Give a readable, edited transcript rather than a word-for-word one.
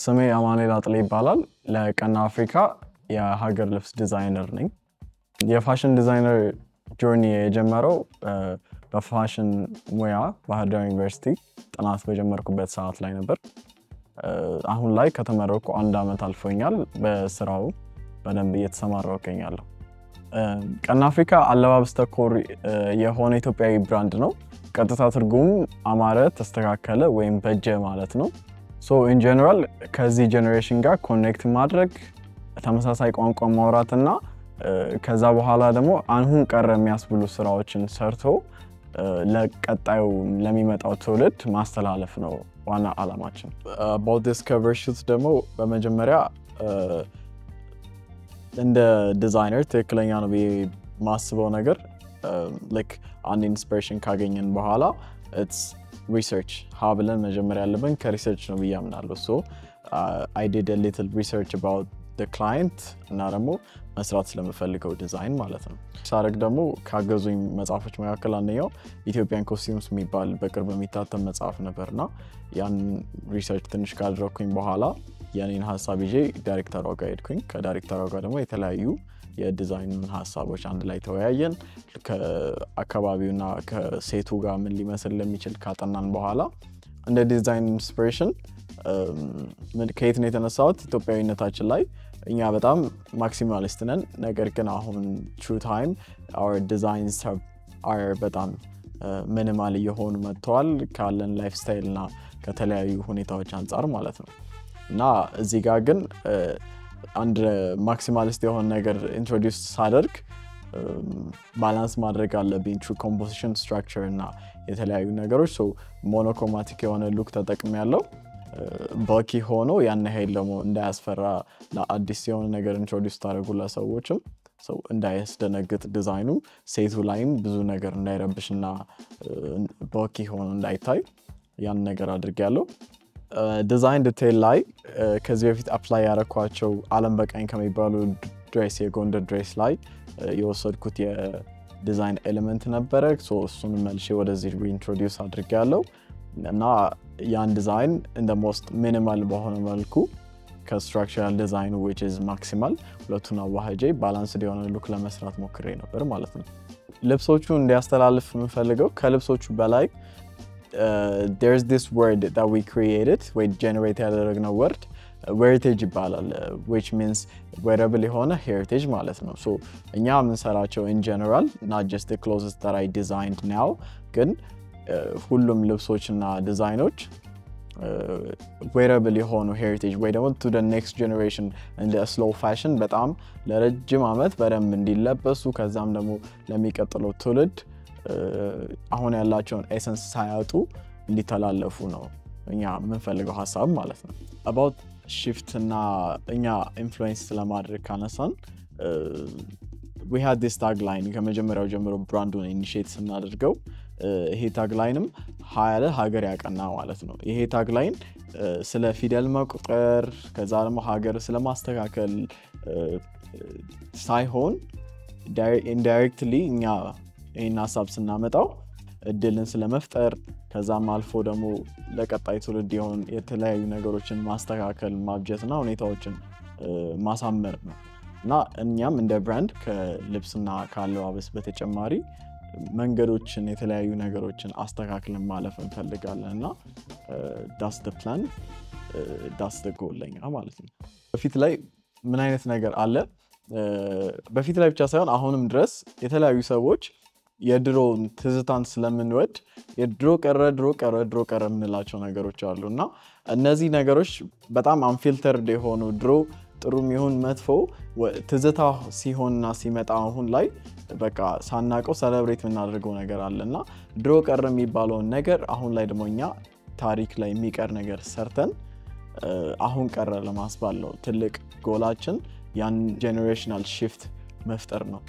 ስሜ አማኑኤል አጥሌ ይባላል። ለቀና አፍሪካ የሀገር ልብስ ዲዛይነር ነኝ። የ fashion designer journey የጀመረው በፋሽን ሙያ ባህር ዳር ዩኒቨርሲቲ ጥናት በጀመርኩበት ሰዓት ላይ ነበር። አሁን ላይ ከተመረቅኩ አንድ ዓመት አልፎኛል። በስራው በደንብ እየተሰማራሁ እገኛለሁ። ቀና አፍሪካ አለባበስ ተኮር የሆነ ኢትዮጵያዊ brand ነው። ቀጥታ ትርጉሙ አማረ፣ ተስተካከለ ወይም በጀ ማለት ነው። So in general ከዚህ generation ጋር connect ማድረግ፣ ተመሳሳይ ቋንቋ ማውራት እና ከዛ በኋላ ደግሞ አሁን ቀረ የሚያስብሉ ስራዎችን ሰርቶ ለቀጣዩ ለሚመጣው ትውልድ ማስተላለፍ ነው ዋና ዓላማችን። About this cover shoot ደግሞ በመጀመሪያ እንደ ዲዛይነር ትክክለኛ ነው ብዬ ማስበው ነገር like አንድ inspiration ካገኘን በኋላ it's research። ሀ ብለን መጀመሪያ ያለብን ከ research ነው ብዬ አምናለሁ። So I did a little research about the client እና ደግሞ መስራት ስለምፈልገው ዲዛይን ማለት ነው። ሳረግ ደግሞ ካገዙኝ መጽሐፎች መካከል አንደኛው Ethiopian Costumes የሚባል በቅርብ የሚታተም መጽሐፍ ነበር እና ያን research ትንሽ ካደረግኩኝ በኋላ የኔን ሀሳብ ይዤ ዳይሬክተሯ ጋር ሄድኩኝ። ከዳይሬክተሯ ጋር ደግሞ የተለያዩ የዲዛይን ሀሳቦች አንድ ላይ ተወያየን። ከአካባቢውና ከ set ኡ ጋር ምን ሊመስል እንደሚችል ካጠናን በኋላ እንደ design inspiration ከየት ነው የተነሳሁት? ኢትዮጵያዊነታችን ላይ እኛ በጣም maximalist ነን። ነገር ግን አሁን through time our designs are በጣም minimal እየሆኑ መጥተዋል ካለን lifestyle እና ከተለያዩ ሁኔታዎች አንጻር ማለት ነው። እና እዚህ ጋር ግን አንድ maximalist የሆነ ነገር introduce ሳደርግ balance ማድረግ አለብኝ through composition፣ structure እና የተለያዩ ነገሮች። Monochromatic የሆነ look ተጠቅሜያለሁ፣ bulky ሆኖ ያን ያህል ደግሞ እንዳያስፈራ፣ ለአዲስ የሆነ ነገር introduce ታደርጉ ለሰዎችም ሰው እንዳያስደነግጥ፣ ዲዛይኑ set ኡ ላይም ብዙ ነገር እንዳይረብሽ እና bulky ሆኖ እንዳይታይ ያን ነገር አድርጌያለሁ። Design detail ላይ ከዚህ በፊት apply ያደረኳቸው አለም በቃኝ ከሚባሉ dress፣ የጎንደር dress ላይ የወሰድኩት የ design element ነበረ። እሱን መልሼ ወደዚህ reintroduce አድርጌያለሁ እና ያን design in the most minimal በሆነ መልኩ ከ structural design ኑ which is maximal ሁለቱን አዋህጄ balanced የሆነ look ለመስራት ሞክሬ ነበር ማለት ነው። ልብሶቹ እንዲያስተላልፍ የምንፈልገው ከልብሶቹ በላይ there's this word that we created ወይ generate ያደረግነው word wearitage ይባላል፣ which means wearable የሆነ heritage ማለት ነው። So እኛ የምንሰራቸው in general, not just the clothes that I designed now፣ ግን ሁሉም ልብሶች እና ዲዛይኖች wearable የሆኑ heritage ወይ ደግሞ to the next generation እንደ slow fashion በጣም ለረጅም ዓመት በደንብ እንዲለበሱ፣ ከዛም ደግሞ ለሚቀጥለው ትውልድ አሁን ያላቸውን essence ሳያጡ እንዲተላለፉ ነው እኛ የምንፈልገው ሀሳብ ማለት ነው። About shift እና እኛ influence ለማድረግ ካነሳን we had this tagline ከመጀመሪያው ጀምሮ brand ኡን initiate ስናደርገው። ይሄ tagline ም ሀ ያለ ሀገር ያቀና ማለት ነው። ይሄ tagline ስለ ፊደል መቁጠር ከዛ ደግሞ ሀገር ስለማስተካከል ሳይሆን indirectly እኛ ይህን ሀሳብ ስናመጣው እድልን ስለመፍጠር፣ ከዛም አልፎ ደግሞ ለቀጣይ ትውልድ የሆን የተለያዩ ነገሮችን ማስተካከል፣ ማብጀትና ሁኔታዎችን ማሳመር ነው። እና እኛም እንደ brand ከልብስና ከአለባበስ በተጨማሪ መንገዶችን፣ የተለያዩ ነገሮችን አስተካክለን ማለፍ እንፈልጋለን እና that's the plan, that's the goal ለኛ ማለት ነው። በፊት ላይ ምን አይነት ነገር አለ? በፊት ላይ ብቻ ሳይሆን አሁንም ድረስ የተለያዩ ሰዎች የድሮውን ትዝታን ስለምንወድ የድሮ ቀረ፣ ድሮ ቀረ፣ ድሮ ቀረ የምንላቸው ነገሮች አሉ። እና እነዚህ ነገሮች በጣም unfiltered የሆኑ ድሮ ጥሩም ይሁን መጥፎ ትዝታ ሲሆንና ሲመጣ አሁን ላይ በቃ ሳናቀው celebrate የምናደርገው ነገር አለ። እና ድሮ ቀረ የሚባለውን ነገር አሁን ላይ ደግሞ እኛ ታሪክ ላይ የሚቀር ነገር ሰርተን አሁን ቀረ ለማስባል ነው ትልቅ ጎላችን። ያን generational shift መፍጠር ነው።